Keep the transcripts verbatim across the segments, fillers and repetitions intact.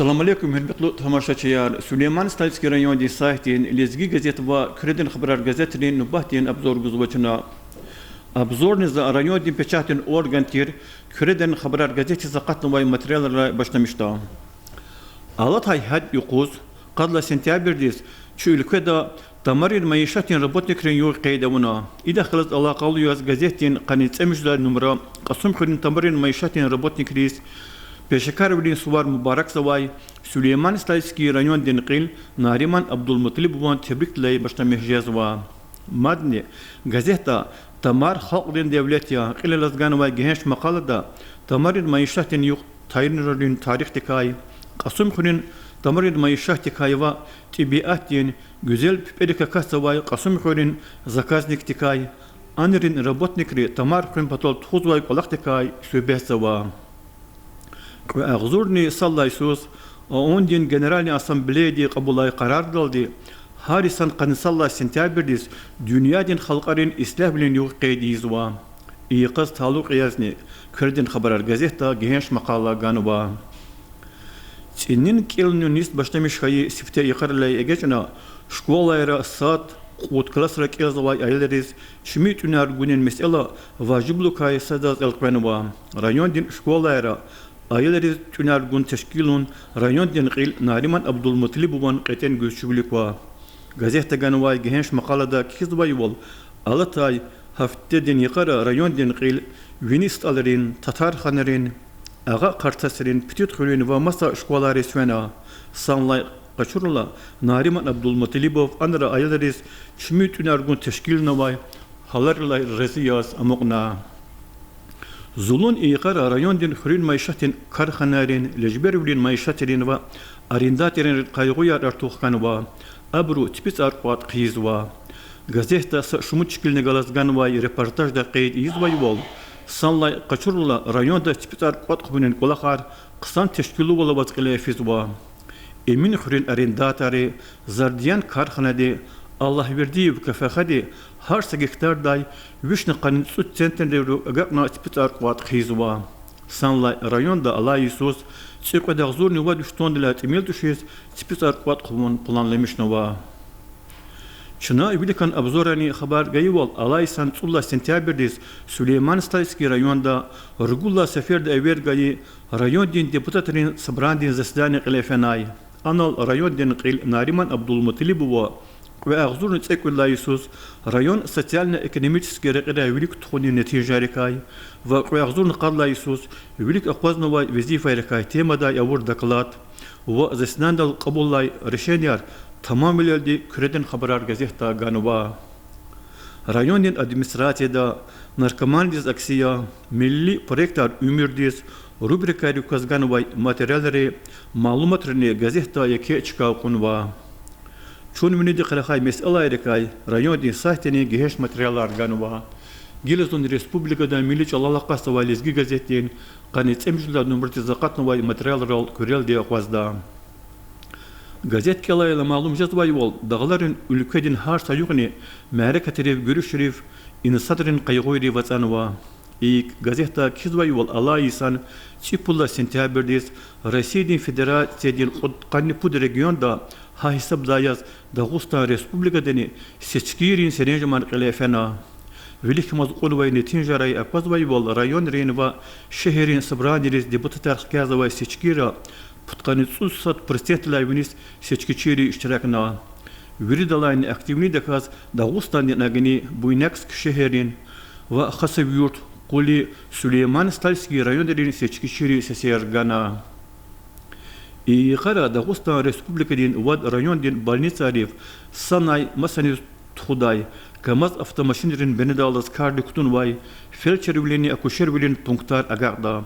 Салам алейкум, гьуьрметлу тамашачияр! Сулейман-Стальский райондин сайтдин Лезги газет ва Куьредин хабарар газетрин нубатдин обзор гузва чна. Обзорни за райондин печатдин орган тир Куьредин хабарар газетдиз акъатнавай материалрилай башламишда. Алатай гьад юкъуз, къад лагьай сентябрдиз, чи уьлкведа тамаррин майишатдин работникрин югъ къейд авуна. Идахъ галаз алакъалу яз газетдин къанни цӀемуьжуьд лагьай нумра Кьасумхуьруьн тамаррин майишатдин работникриз пешекарвилин сувар мубаракзавай, Сулейман-Стальский райондин кьил Нариман Абдулмуталибован тебрикдилай башламиш жезва. Мадни газетда Тамар халкьдин девлет я кьил алаз ганвай гегьенш макъалада тамаррин майишатдин югъ тайинарунрин тарихдикай, Кьасумхуьруьн тамаррин майишатдикай ва тӀебиатдин гуьзел пипӀерик акатзавай Кьасумхуьруьн заказникдикай, анрин работникри тамар хуьн патал тухузвай кӀвалахдикай суьгьбетзава. Кьве агъзурни сад лагьай йисуз ООН-дин Генеральный Ассамблеяди кьабулай къарардалди гьар йисан къанни сад лагьай сентябрдиз дуьньядин халкьарин ислягьвилин югъ къейд ийизва. И йикъаз талукь язни Куьредин хабарар газетда гегьенш макъала ганва. ЦӀинин кӀелунин йис башламиш хьайи сифте йикъарилай эгечӀна, школайра сад, кьуд классра кӀелзавай аялриз чими тӀуьнар гунин месэла важиблукай садаз элкъвенва. Райондин школайра аялриз тӀуьнар гун тешкилун райондин кьил Нариман Абдулмуталибован кьетӀен гуьзчивилик ква. Газетда ганвай гегьенш макъалада кхьизвайвал, алатай гьафтедин йикъара райондин кьил Вини СтӀалрин, Татарханрин, Агъа Къартасрин, Питид хуьруьн ва маса школайриз фена. Санлай къачурла, Нариман Абдулмуталибов анра аялриз чими тӀуьнар гун тешкилнавай гьаларилай рази яз амукьна. Зулун и йикъара райондин хуьруьн майишатдин карханайрин, лежбервилин майишатрин ва арендаторрин къайгъуяр артух хьанва, абуру ципицӀар кӀватӀ хъийизва. Газетда са шумуд шикилни галаз ганвай репортажда къейд ийизвайвал, санлай къачурла районда ципицӀар кӀватӀ хъувунин кӀвалахар хъсан тешкилувал аваз кьиле физва. Эминхуьруьн арендатори, Зардиян карханади, Аллагьвердиев КФХ-ди гьар са гектардай вишни къанни цӀуд центнервилив агакьна ципицӀар кӀватӀ хъийизва. Санлай районда алай йисуз цӀикьвед агъзурни вад виш тоннадилай тӀимил тушиз ципицӀар кӀватӀ хъувун планламишнава. Чна виликан обзоррани хабар гайивал, алай йисан цӀуд лагьай сентябрдиз Сулейман-Стальский районда ругуд лагьай сеферда эвер гайи райондин депутатрин собранидин заседание кьиле фенай. Анал райондин кьил Нариман Абдулмуталибова кьве агъзурни цӀекӀуьд лагьай йисуз район социально-экономический рекьерай вилик тухунин нетижайрикай ва кьве агъзурни къад лагьай йисуз вилик акъвазнавай везифайрикай темадай авур доклад ва заседанидал кьабулай решенияр тамамвилелди Куьредин хабарар газетда ганва. Райондин администрацияда Наркомандиз аксия, Милли проектар уьмуьрдиз рубрикайрик кваз ганвай материалри, малуматрини газетда еке чка кьунва. Чун винидихъ рахай месэлайрикай райондин сайтдани гегьенш материалар ганва. Гила зун республикада милли чӀалал акъатзавай Лезги газетдин къанни цӀемуьжуьд лагьай нумрадиз акъатнавай материалрал куьрелди акъвазда. Газет кӀелайла малум жезвайвал, дагъларин уьлкведин гьар са югъни мярекатрив, гуьруьшрив, инсанрин къайгъуйрив ацӀанва. ИкӀ, газетда кхьизвайвал, алай йисан цӀипуд лагьай сентябрдиз Россиядин Федерациядин кьудкъанни пуд регионда, гьа гьисабдай яз Дагъустан Республикадани сечкийрин серенжемар кьиле фена. Виликамаз кьунвай нетижайрай аквазвайвал, районрин ва шегьеррин собранийриз депутатар хкязавай сечкийра пудкъанни цӀуд сад процентдилай виниз сечкичийри иштиракна. Виридалайни активнидаказ Дагъустандин Агни, Буйнакск шегьеррин ва Хасавюрт, Къули, Сулейман-Стальский районрин сечкичийри сесер гана. И йикъара Дагъустан Республикадин вад райондин больницайрив санай масаниз тухудай КамАЗ автомашинрин бинедаллаз кардик кутунвай фельдшервилинни акушервилин пунктар агакьда.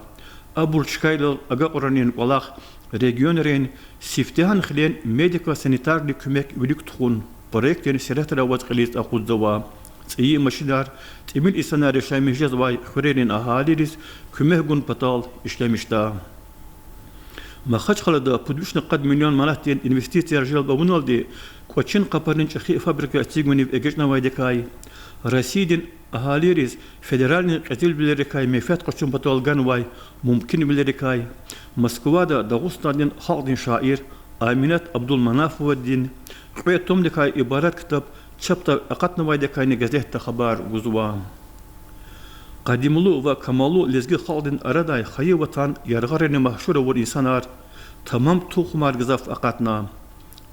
Абур чкайрал агакьунин кӀвалах регионрин сифтегьан хилен медико-санитарный куьмек вилик тухун проектдин сиратра аваз кьилиз акъудзава. ЦӀийи машинар, тӀимил инсанар яшамиш жезвай хуьрерин агьалийриз куьмек гун патал ишлемишда. Махачкъалада пуд вишни къад миллион манатдин инвестицияр желб авуналди кӀвачин къапарин чӀехи фабрика эцигунив эгечӀнавайдикай, Россиядин агьалийриз федеральный кьезилвилерикай менфят къачун патал ганвай мумкинвилерикай, Москвада Дагъустандин халкьдин шаир Аминат Абдулманафовадин кьве томдикай ибарат ктаб чапдай акъатнавайдакайни газетда хабар гузва. Къадимлу ва камаллу лезги халкьдин арадай хайи ватан яргъарини машгьур авур инсанар, тамам тухумар гзаф акъатна.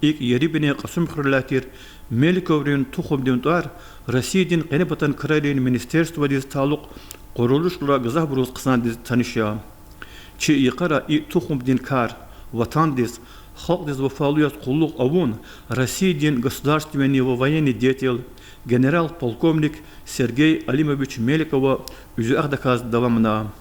ИкӀ Ерибинин Кьасумхуьрелай тир Меликоврин тухумдин тӀвар Россиядин къенепатан крарин министерстводиз талукь къурулушра гзафбуруз хъсандиз таниш я. Чи йикъара и тухумдин кар, ватандиз, халкьдиз вафалу яз къуллугъ авун Россиядин государственный ва военный деятель, генерал-полковник Сергей Алимович Меликова уьзуьгьдаказ давамна.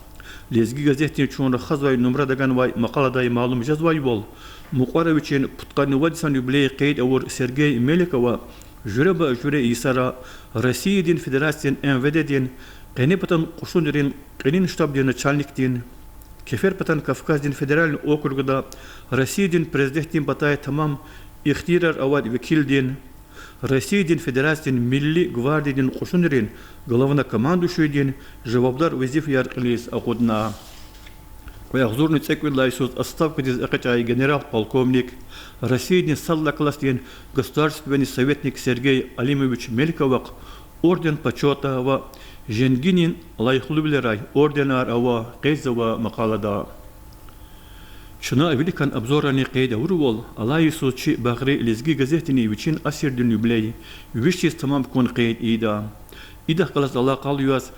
Лезги газетдин чун рахазвай нумрада ганвай макъаладай малум жезвайвал, мукьвара вичин пудкъанни вад йисан юбилей къейд авур Сергей Меликова жуьреба-жуьре йисара Россиядин Федерациядин МВД-дин, къенепатан кьушунрин кьилин штабдин начальникдин, Кеферпатан Кавказдин федеральный округда Россиядин Президентдин патай тамам ихтиярар авай векилдин, Россиядин Федерациядин Милли гвардиядин кьушунрин главнокомандующийдин жавабдар везифаяр кьилиз акъудна. Кьве агъзурни цӀекӀуьд лагьай йисуз отставкадиз экъечӀай генерал-полковник, Россиядин сад лагьай классдин государственный советник Сергей Алимович Меликовахъ орден Почёта ва женгинин лайихлувилерай орденар ава, къейдзава макъалада. Чна виликан обзоррани къейд авурвал, алай йисуз чи багъри Лезги газетдини вичин асирдин юбилей виш йис тамам хьун къейд ийида. Идахъ галаз алакъалу яз,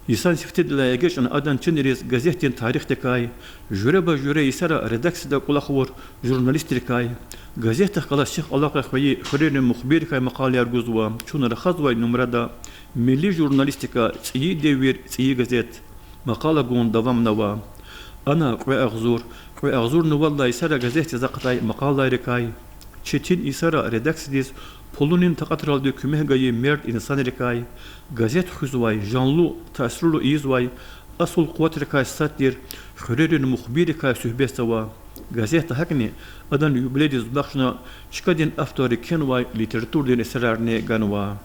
йисан сифтедилай эгечӀна адан чинриз газетдин тарихдикай, жуьреба-жуьре йисара редакцияда кӀвалах авур журналистрикай, газетдихъ галаз сих алакъа хьайи хуьрерин мухбиррикай макъалаяр гузва. Чун рахазвай нумрада Милли журналистика, цӀийи девир, цӀийи газет макъала гун давамнава. Ана кьве агъзур, кьве агъзурни вад лагьай йисара газетдиз акъатай макъалайрикай, четин йисара редакциядиз пулунин такьатралди куьмек гайи мерд инсанрикай, газет хуьзвай, жанлу, таъсирлу ийизвай, асул къуватрикай сад тир хуьрерин мухбиррикай суьгьбетзава. Газетда гьакӀни адан юбилейдиз бахшна чкадин авторри кхьенвай литературадин эсерарни ганва.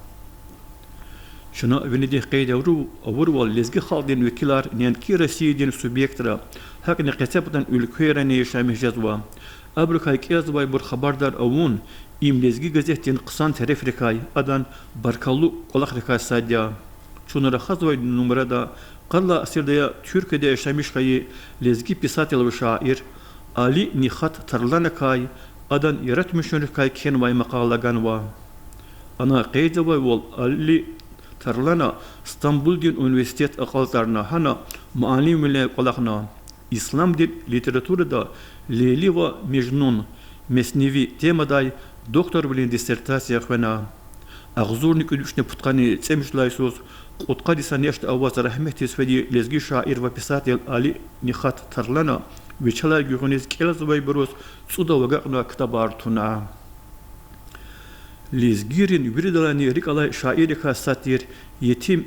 Чна винидихъ къейд авурвал, лезги халкьдин векилар неинки Россиядин субъектра, гьакӀни къецепатан уьлквейрани яшамиш жезва. Абурукай кӀелзавайбур хабардар авун, им Лезги газетдин хъсан терефрикай, адан баркаллу кӀвалахрикай сад я. Чун рахазвай нумрада къад лагьай асирда я Туьркияда яшамиш хьайи лезги писатель ва шаир Али Нихат Тарланакай, адан яратмишунрикай кхьенвай макъала ганва. Ана къейдзавайвал, Али Тарлана Стамбулдин университет акьалтӀарна, гьана муаллимвиле кӀвалахна. Исламдин литературада Лейли ва Межнун, Месневи темадай докторвилин диссертация хвена. Агъзурни кӀуьд вишни пудкъанни цӀемуьжуьд лагьай йисуз кьудкъад йисан яшда аваз рагьметдиз фиди лезги шаир ва писатель Али Нихат Тарлана вичелай гуьгъуьниз кӀелзавайбуруз цӀудав агакьнавай ктабар туна. Лезгийрин виридалайни рикӀ алай шаиррикай сад тир Етим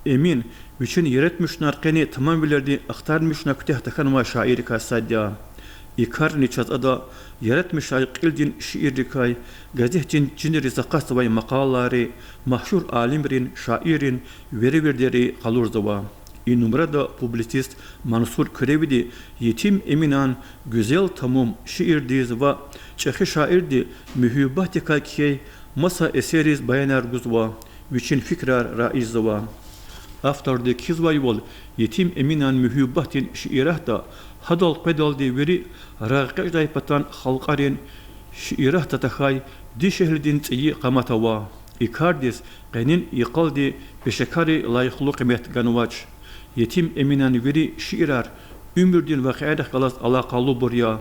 Эмин вичин яратмишунар къени тамамвилелди ахтармишунай куьтягь тахьанвай шаиррикай сад я. И карни чаз ада яратмишай кьилдин шииррикай, газетдин чинриз акъатзавай макъалайри, машгьур алимрин, шаиррин веревирдери къалурзава. И нумрада публицист Мансур Куьревиди Етим Эминан гуьзел тамум шиирдиз ва чӀехи шаирди муьгьуьббатдикай кхьей маса эсерриз баянар гузва, вичин фикирар раижзава. Авторди кхьизвайвал, Етим Эминан муьгьуьббатдин шииратда гьадал къведалди вири рагъэкъечӀдай патан халкьарин шииратда тахьай дишегьлидин цӀийи къамат ава. И кардиз къенин йикъалди пешекарри лайихлу къимет ганвач. Етим Эминан вири шиирар уьмуьрдин вакъиайрихъ галаз алакъалубур я.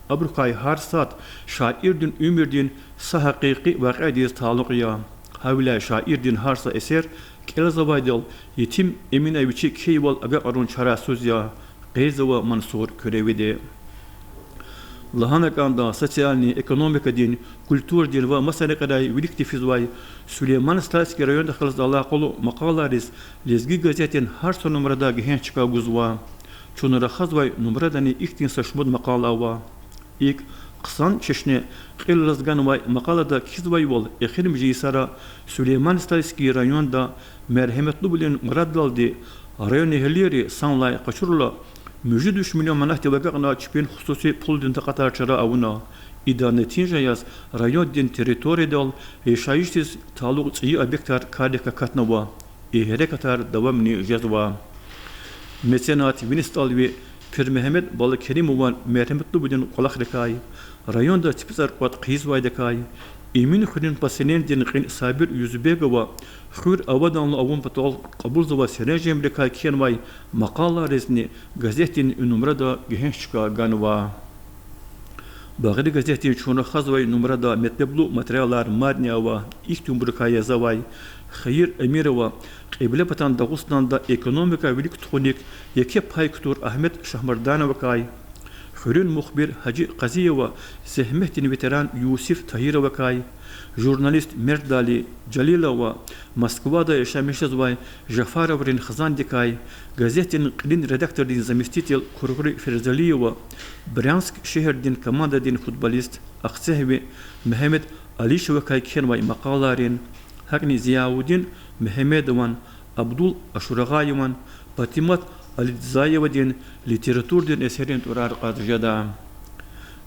Абурукай гьар сад шаирдин уьмуьрдин са гьакъикъи вакъиадиз талукь я. Гьавиляй шаирдин гьар са эсер кӀелзавайдал, Етим Эмина вичи кхьейвал агакьарун чарасуз я, къейдзава Мансур Куьревиди. Лагьана кӀанда, социальный, экономикадин, культурадин ва маса рекьерай виликди физвай Сулейман-Стальский райондихъ галаз алакъалу макъалайриз Лезги газетдин гьар са нумрада гегьенш чка гузва. Чун рахазвай нумрадани ихьтин са шумуд макъала ава. ИкӀ, хъсан чешне кьилелаз ганвай макъалада кхьизвайвал, эхиримжи йисара Сулейман-Стальский районда мергьеметлувилин мураддалди районэгьлийри санлай къачурла Муьжуьд виш миллион манатдив агакьна чпин хсуси пулдин такьатар чара авуна. Идан нетижа яз райондин территориядал яшайишдиз талукь цӀийи объектар карик акатнава. И гьерекатар давамни жезва. Меценат, вини стӀалви Пирмегьамед Балакеримован мергьяметлубурун кӀвалахрикай, районда ципицӀар кӀватӀ хъийизвайдакай, Эминхуьруьн поселенидин кьил Сабир Юзубегова хуьр аваданлу авун патал кьабулзавай серенжемрикай кхьенвай макъалайризни газетдин и нумрада гегьенш чка ганва. Багъри газетдин чун рахазвай нумрада метлеблу материалар мадни ава. Ихьтинбурукай язавай Хаир Эмирова Кьиблепатан Дагъустанда экономикадин вилик тухуник еке пай кутур Агьмед Шагьмардановакай, хуьруьн мухбир Гьажи Къазиева зегьметдин ветеран Юсиф Тагьировакай, журналист Мердали Жалилова Москвада яшамиш жезвай Жафароврин хизандикай, газетдин кьилин редактордин заместитель Кургъури Ферзалиева, Брянск шегьердин командадин футболист, ахцегьви Мегьамед Алишевакай кхьенвай макъалайрин, гьакӀни Зияудин Мегьамедован, Абдул Ашурагъаеван, Патимат Алидзаевадин литературадин эсеррин тӀварар кьаз жеда.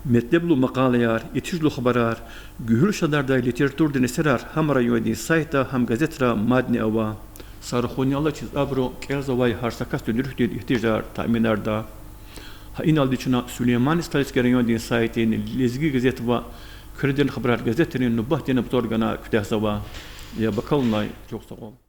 Метлеблу макъалаяр, итижлу хабарар, гуьгьуьл шадардай литературадин эсерар гьам райондин сайтда, гьам газетра мадни ава. Са рахуналлачиз абуру кӀелзавай гьар са касдин руьгьдин игьтияжар таъминарда. Гьа иналди чна Сулейман-Стальский райондин сайтдин Лезги газет ва Куьредин хабарар газетрин нубатдин обзор гана куьтягьзава. Я бакалунай, чухсагъул.